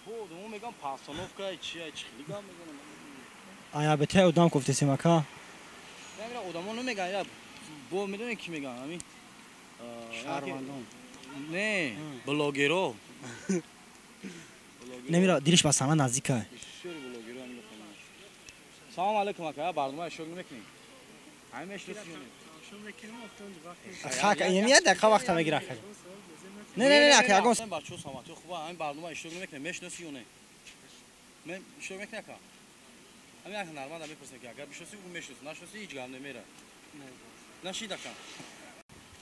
Бо мегам постановка чи чи хеле гап мезанам. Ая бете одам гуфтесем ака. Намира одамо намеган, я бо медонӣ ки меган ҳамин шаҳрвандон. Не, блогеро. Намира дилиш ба сана наздика. Салом алейкум ака, барнома шог намекунӣ? Ҳамин мешносӣ? Хак, я дақиқа вақта мегира ака. Не, не, не, ака, ягон бачаҳо саломатӣ хуба, ҳамин барнома иштирок намекунем, мешносӣ ё не? Мен иштирок мекунӣ ака? Ҳамин як ҳунарманда мепурсем ки агар бишносӣ бигӯ мешносӣ, нашносӣ ҳеҷ гап намера. Нашид ака.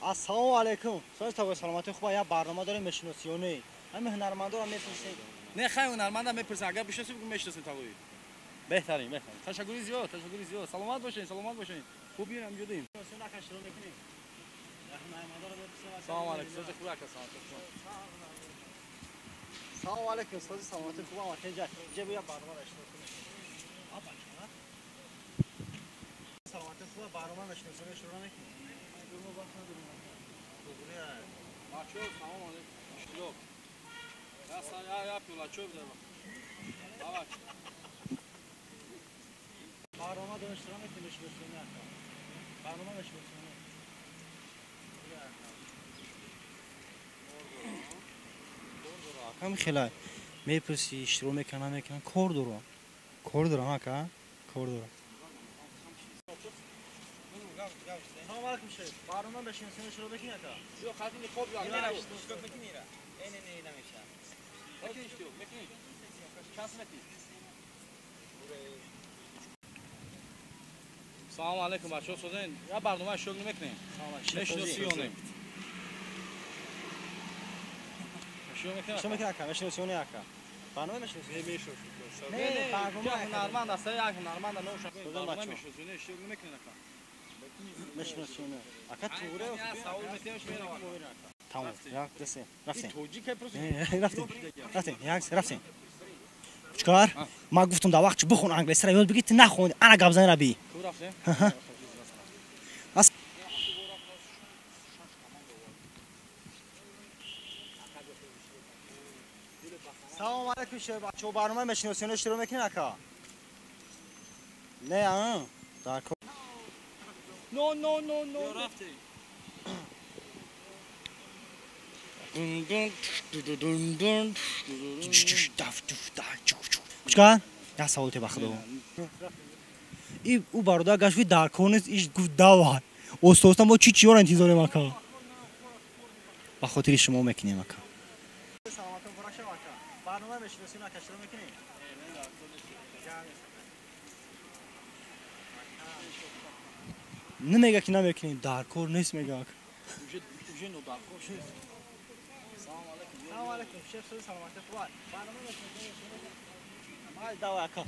Ассалому алайкум. Соз тагои саломатӣ хуба, як барнома дорем мешносӣ ё не? Ҳамин ҳунармандоро мепурсем. Не, хай ҳунарманда мепурсем, агар бишносӣ бигӯ мешносем тагои. Беҳтарин, беҳтарин. Ташаккури зиёд, ташаккури зиёд. Саломат бошед, саломат бошед. Хуб биёем ҷудем. Салом алейкум. Сози хуб ака, саломатӣ хуб. Салом алейкум, сози саломатӣ хуб ама тенҷа. Ҷа бия барнома иштирок кунем. Саломатӣ хуб барнома мешносем, шурӯъ мекунем. Бачаҳо, салом алейкум. Иштирок. Я я пиёла чой бидам. Давай. Барнома дорем иштирок мекунем, мешносем ака. Барнома мешносем. Акам хеле мепурсӣ иштирок мекунам, намекунам, кор дорам. Кор дорам ака, кор дорам. Салом алейкум шеф. Барнома мешносем, иштирок мекунӣ ака? Ё хати ниқоб ё иштирок мекунӣ ира? Не, не, не, намешавад. Мекунӣ иштирок, мекунӣ. Чанд метӣ? Салом алейкум бачаҳо, созен. Я барнома иштирок намекунем. Мешносӣ ё не? Иштирок мекунӣ ака? Мешносӣ ё не ака? Барнома мешносӣ? Не, мешносӣ. Не, барнома ҳунарманд аст, як ҳунарманд номаш барнома мешносӣ, не иштирок намекунед ака. Мешносӣ ё не? Ака туғри савол метиҳам, меравам. Тамом, як, ду, се, рафтем. Тоҷик просто. Рафтем. Рафтем, як, се, рафтем. Чикор? Ман гуфтам дар вақт бихон англисиро ёд бигир, ту нахондӣ. Ана гап зани раби. Ку рафтем? Салом алейкум шеф, бачаҳо барнома мешносем, иштирок мекунед ака? Не, а? Дар кор. Но, но, но, но. Рафтем. Чикор? Як савол те ба худо. И ӯ бародар гашт гуфт дар кор нест, иш гуфт давай. Оста оста мо чӣ чиёро интизорем ака? Ба хотири шумо мекунем ака. Саломатон барашав ака. Барнома мешносем ака, иштирок мекунем? Намега ки намекунем, дар кор нест мега ака. Уже но дар кор нест. Салом алейкум. Салом алейкум, шеф, сози саломатӣ хуб. Барнома мешносем. Май давай ака.